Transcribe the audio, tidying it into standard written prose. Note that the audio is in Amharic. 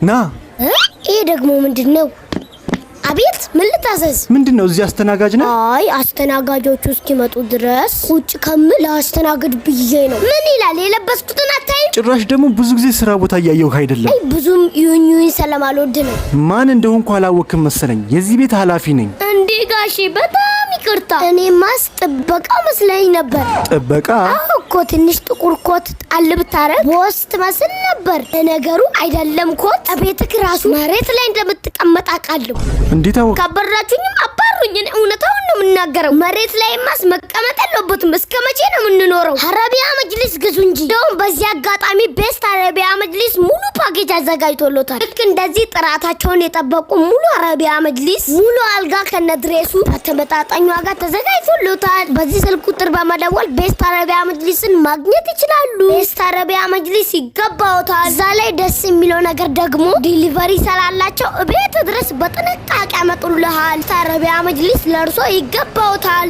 ና። ይሄ ደግሞ ምንድን ነው? አቤት፣ ምን ልታዘዝ? ምንድን ነው እዚህ አስተናጋጅ ነህ? አይ፣ አስተናጋጆቹ እስኪመጡ ድረስ ቁጭ ከምል አስተናግድ ብዬ ነው። ምን ይላል? የለበስኩትን አታይም? ጭራሽ ደግሞ ብዙ ጊዜ ስራ ቦታ እያየሁህ አይደለም። አይ፣ ብዙም ይሁን ይሁን ስለማልወድ ነው። ማን እንደሆንኩ አላወክም መሰለኝ። የዚህ ቤት ኃላፊ ነኝ። እንዴ ጋሼ፣ በጣም ይቅርታ። እኔማስ ጥበቃ መስለኝ ነበር። ጥበቃ? አዎ እኮ፣ ትንሽ ጥቁር ኮት ጣል ብታረግ boss ትመስል ነበር። ለነገሩ አይደለም ኮት፣ ቤትክ ራሱ መሬት ላይ እንደምትቀመጥ አውቃለሁ። እንዴት አወቅ? ካበራችሁኝም አባሩኝ። እኔ እውነታውን ነው የምናገረው። መሬት ላይማስ መቀመጥ የለበትም። እስከ መቼ ነው የምንኖረው? አረቢያ መጅሊስ ግዙ እንጂ። እንደውም በዚህ አጋጣሚ ቤስት አረቢያ መጅሊስ ሙሉ ፓኬጅ አዘጋጅቶሎታል። ልክ እንደዚህ ጥራታቸውን የጠበቁ ሙሉ አረቢያ መጅሊስ፣ ሙሉ አልጋ ከነድሬሱ በተመጣጣኝ ዋጋ ተዘጋጅቶሎታል። በዚህ ስልክ ቁጥር በመደወል ቤስት አረቢያ መጅሊስን ማግኘት ይችላሉ። ቤስት አረቢያ መጅሊስ ይገባዎታል። እዛ ላይ ደስ የሚለው ነገር ደግሞ delivery ስላላቸው እቤት ድረስ በጥንቃቄ ያመጡልሃል። አረቢያ መጅሊስ ለእርሶ ይገባዎታል።